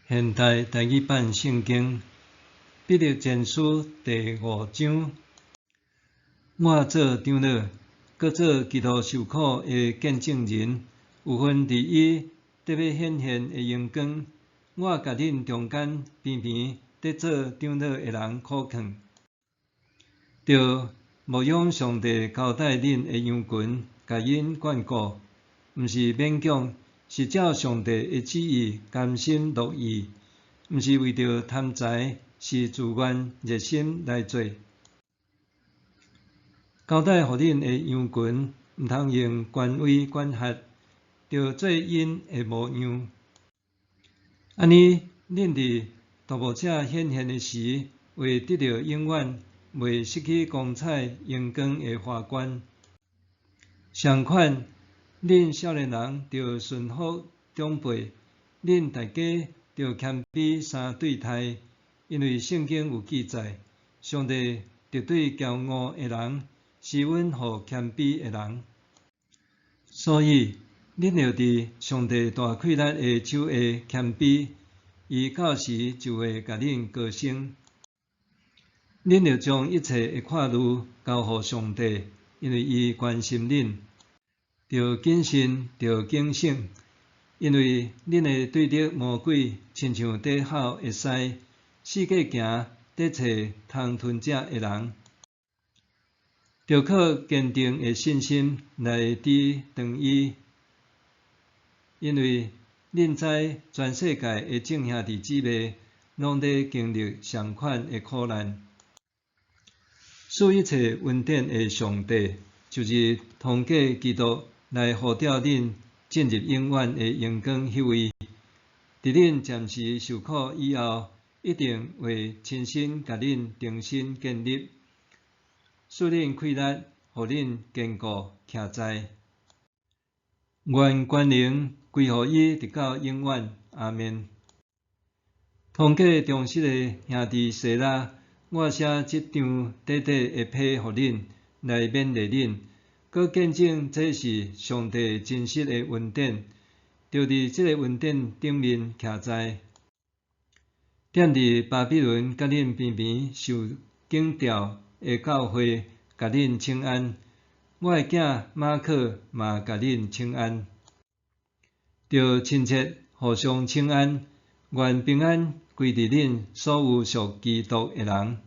現代台語版聖經彼得前書第五章。我做長老，閣做基督受苦的見證人，有份佇伊得欲顯現的榮光。我共恁中間邊邊佇做長老的人苦勸，著牧養上帝交代恁的羊群，共𪜶眷顧，毋是勉強，是照上帝的旨意，甘心樂意，毋是為著貪財，是自願熱心來做。交代予恁的羊群，毋通用權威管轄，著做𪜶的模樣。按呢，恁佇塗牧者顯現的時，會得著永遠袂失去光彩榮光的華冠。相款，恁少年人著順服長輩，恁大家著謙卑相對待，因為聖經有記載，上帝敵對驕傲的人，施恩予謙卑的人。所以，恁著佇上帝大氣力的手下謙卑，伊到時就會共恁高升。恁著將一切的掛慮交予上帝，因為伊關心恁。著謹慎，著警醒，因為恁的對敵魔鬼，親像佇吼的獅，四界行，佇揣通吞食的人。著靠堅定的信心來抵擋伊，因為恁知全世界的眾兄弟姊妹攏佇經歷相款的苦難。賜一切恩典的上帝，就是通過基督來呼召恁進入永遠的榮光彼位，佇恁暫時受苦以後，一定會親身共恁重新建立，賜恁氣力，予恁堅固徛在。願權能歸予伊，直到永遠。阿們。通過忠實的兄弟西拉，我寫這張短短的批予恁，來勉勵恁，閣見證這是上帝真實的恩典，著佇這个恩典頂面徛在。踮佇巴比倫佮恁邊邊受警調的教會，共恁請安。我的囝馬可嘛共恁請安。著親切互相請安，願平安歸佇恁所有屬基督的人。